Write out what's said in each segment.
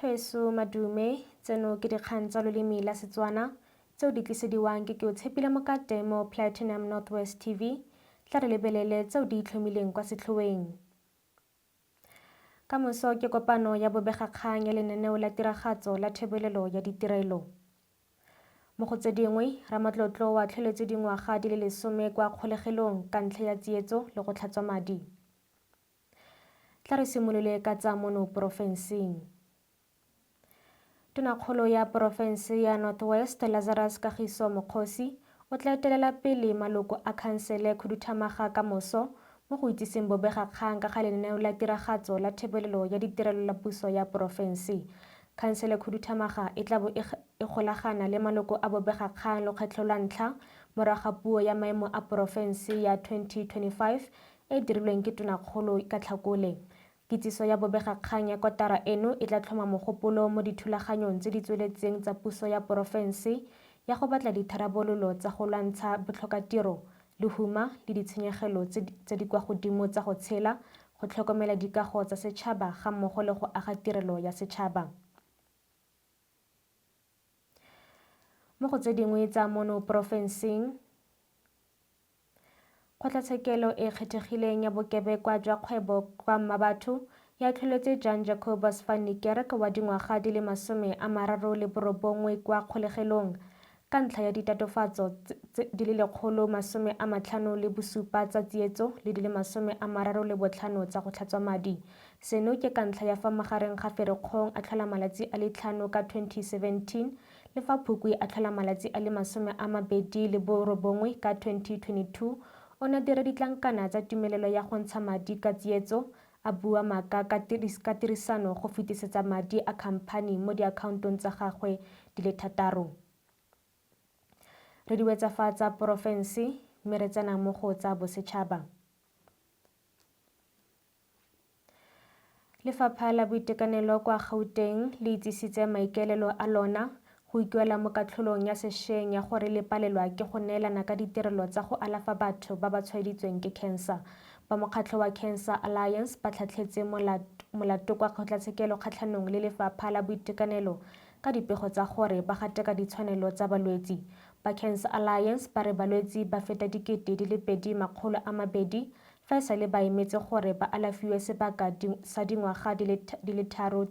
Bagaetsho madume, tseno ke dikgang tsa loleme la Setswana tseo di tlisediwang ke Keotshepile Mokate mo Platinum North West TV. Tla re lebelele tseo di itlhomileng kwa setlhoeng. Ka moso ke kopano ya bobegakgang ya lenaneo la tiragatso la thebolelo ya ditirelo. Mo go tse dingwe, ramatlotlo o atlholetswe dingwaga di le lesome kwa kgolegelong ka ntlha ya tsietso le go tlhatswa madi. Tla re simolole ka tsa mono porofenseng. Tonakgolo ya porofense ya North West Lazarus Kagiso Mokgosi o tla etelela pele maloko a khansele khuduthamaga ka moso mo go itsiseng bobegakgang ka ga lenaneo la tiragatso la thebolelo ya ditirelo la puso ya porofense. Khansele khuduthamaga e tla bo e e golagana le maloko a bobegakgang lokgetlho lwa ntlha morago ga puo ya maemo a porofense ya 2025 e e dirilweng ke Tonakgolo ka Tlhakole. Kitsiso ya bobegakgang ya kotara eno e tla tlhoma mogopolo mo dithulaganyong tse di tsweletseng tsa puso ya porofense ya go batla ditharabololo tsa go lwantsha botlhokatiro, lehuma le ditshenyegelo tse di kwa godimo tsa go tshela, go tlhokomela dikago tsa setšhaba gammogo le go aga tirelo ya setšhaba. Mo go tse dingwe tsa mono porofenseng, Kgotlatshekelo e e Kgethegileng ya Bokebekwa jwa Kgwebo kwa Mmabatho e atlholetse Jan Jacobus van Niekerk wa dingwaga di le 39 kwa kgolegelong ka ntlha ya ditatofatso di le 157 tsa tsietso le di le 35 tsa go tlhatswa madi. Seno ke ka ntlha ya fa magareng ga Ferikgong a tlhola malatsi a le tlhano ka 2017 Le fa Phukwi a tlhola malatsi a le 29 ka 2022, o ne a dira ditlankana tsa tumelelo ya go ntsha madi ka tsietso, a bua maaka ka ka tirisano go fetisetsa madi a khamphani mo diakhaontong tsa gagwe di le thataro. Re di wetsa fa tsa porofense mme re tsena mo go tsa bosetšhaba. Lefapha la Boitekanelo kwa Gauteng le itsisitse maikaelelo a lona go ikuela mo katlholong ya sešweng ya gore le palelwa ke go neelana ka ditirelo tsa go alafa batho ba ba tshwaeditsweng ke khensa. Ba mokgatlho wa Cancer Alliance ba tlhatlhetse molato kwa kgotlatshekelo kgatlhanong le Lefapha la Boitekanelo ka dipego tsa gore ba gataka ditshwanelo tsa balwetsi. Ba Cancer Alliance ba re balwetsi ba feta 2,200 Fa e sale ba emetse gore ba alafiwe sebaka sa dingwaga di le tharo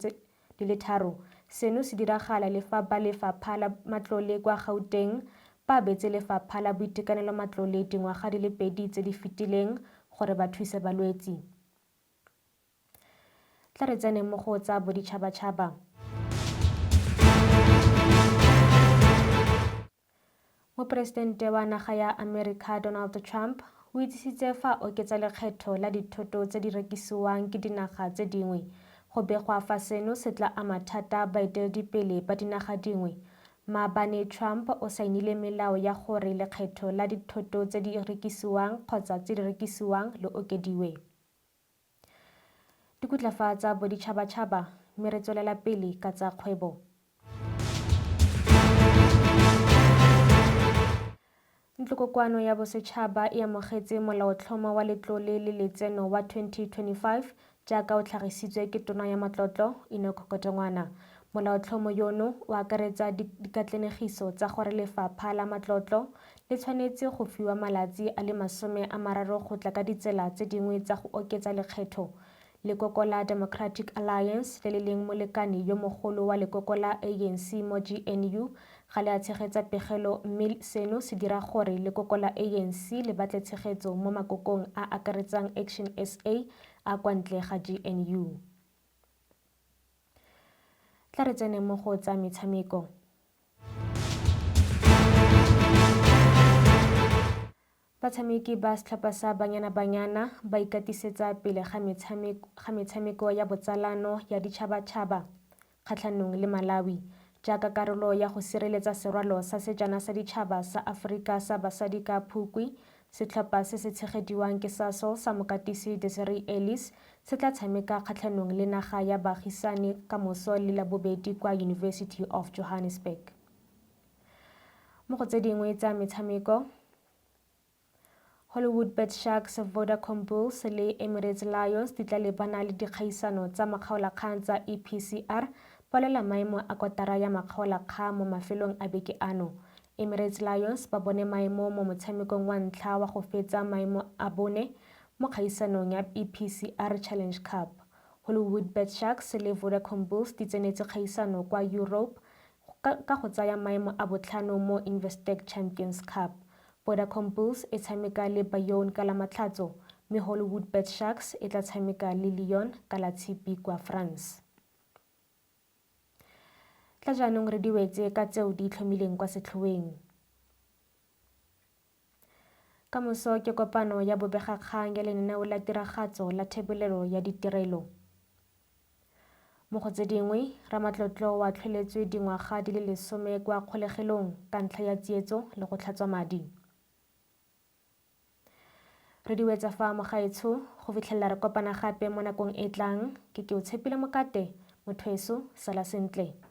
di le tharo, seno se diragala le fa ba Lefapha la Matlole kwa Gauteng ba abetse Lefapha la Boitekanelo matlole dingwaga di le pedi tse di fetileng gore ba thuse balwetsi. Tla re tseneng mo go tsa boditšhabatšhaba. Moporesidente wa naga ya America Donald Trump o itsisitse fa a oketsa lekgetho la dithoto tse di rekisiwang ke dinaga tse dingwe. Go begwa fa seno se tla ama thata baeteledipele ba dinaga dingwe. Maabane Trump o saenile melao ya gore lekgetho la dithoto tse di rekisiwang kgotsa tse di rekisiwang le okediwe. Dikutla fa tsa boditšhabatšhaba mme re tswelela pele ka tsa kgwebo. Ntlokokoano ya Bosetšhaba e amogetse Molaotlhomo wa Letlole le Letseno wa 2025 jaaka o tlhagisitswe ke Tona ya Matlotlo, Enoch Godongwana. Molaotlhomo yono o akaretsa dikatlenegiso tsa gore lefapha la matlotlo le tshwanetse go fiwa malatsi a le 30 go tla ka ditsela tse dingwe tsa go oketsa lekgetho. Lekoko la Democratic Alliance, le le leng molekane yo mogolo wa lekoko la ANC mo GNU, ga le a tshegetsa pegelo mme seno se dira gore lekoko la ANC le batle tshegetso mo makokong a a akaretsang ActionSA a kwa ntle ga GNU. Tla re tsene mo go tsa metshameko. Batshameki ba setlhopha sa Banyana Banyana ba ikatisetsa pele ga metshameko ya botsalano ya ditšhabatšhaba kgatlhanong le Malawi jaaka karolo ya go sireletsa serwalo sa Sejana sa Ditšhaba sa Aforika sa Basadi ka Phukwi. Setlhopha se se tshegediwang ke Sasol sa mokatisi Desiree Ellis se tla tshameka kgatlhanong le naga ya baagisane kamoso le Labobedi kwa University of Johannesburg. Mo go tse dingwe tsa metshameko, Hollywoodbets Sharks, Vodacom Bulls le Emirates Lions di tla lebana le dikgaisano tsa makgaolakgang tsa EPCR. Ba lwela maemo a kotara ya makgaolakgang mo mafelong a beke ano. Emirates Lions ba bone maemo mo motshamekong wa ntlha wa go fetsa maemo a bone mo kgaisanong ya EPCR Challenge Cup. Hollywoodbets Sharks le Vodacom Bulls di tsenetse kgaisano kwa Europe ka go tsaya maemo a botlhano mo Investec Champions Cup. Vodacom Bulls e tshameka le Bayonne ka Lamatlhatso mme Hollywoodbets Sharks e tla tshameka le Lyon ka Latshipi kwa France. Tla jaanong re di wetse ka tseo di itlhomileng kwa setlhoeng. Ka moso ke kopano ya bobegakgang ya lenaneo la tiragatso la thebolelo ya ditirelo. Mo go tse dingwe, ramatlotlo o atlholetswe dingwaga di le lesome kwa kgolegelong ka ntlha ya tsietso le go tlhatswa madi. Re di wetsa fa mogaetsho go fitlhelela re kopana gape mo nakong e tlang ke ke o tshepile mokate motho eso sala sentle.